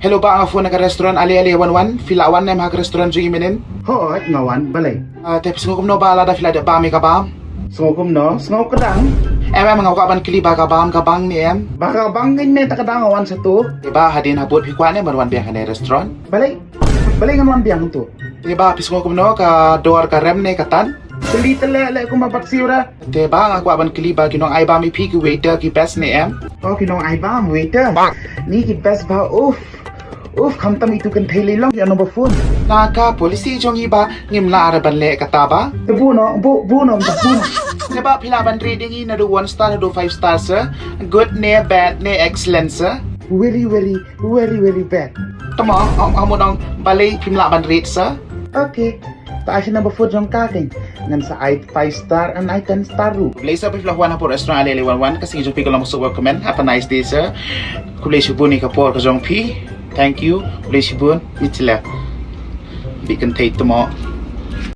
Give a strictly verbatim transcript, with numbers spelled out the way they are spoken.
Hello bah, nga phone na ka restaurant, ale ale wan wan. Phi lah wan ne em ha ka restaurant jong i mynnin? Hooid, nga wan, balei? Ah, te phi sngew kumno bah, lada phi lah dep bam ïa ka bam? Sngew kumno? Sngew kdang? Em em, nga kwah ban kylli ba ka bam ka bang ne em? Ba ka bang ngin ne ta ka dang nga wan sa tu. Te bah, hadien habud phi kwah ne em ban wan biang ha kane restaurant? Balei? Balei ngan wan biang tu? Te bah, phi sngew kumno ka dor, ka rem ne ka tan? Kylli te leh leh kumba bat siu ra. Te bah, nga kwah ban kylli ba ki nong ai bam ïa phi, ki waiter, ki best ne em? Oh, ki nong ai bam, waiter. Ni ki best bah, uff. Uff, khamtam itu kynthei lei long ïa number phone. Na ka policy jong i bah, ngim lah re ban leh kata bah. Te buno, bu, buno, buno. Te bah, phi lah ban rate ïa ngi naduh one star haduh five star sir? Good ne bad ne excellent sir? Very, very, very, very bad. Tama, ong, ong, ong, balei phim lah ban rate sir? Okay. Ta ai sha number four jong ka keiñ. Ngan sa ai five star and ai ten star ruh. Khublei sir, phi la wan hapoh restaurant ale ale wan wan, ka sngi jong phi ka long suk, welcome, have a nice day sir. Khublei shibun ïa ka por ka jong phi. Thank you. Khublei shibun. Mitla. Bi kynthei tmo.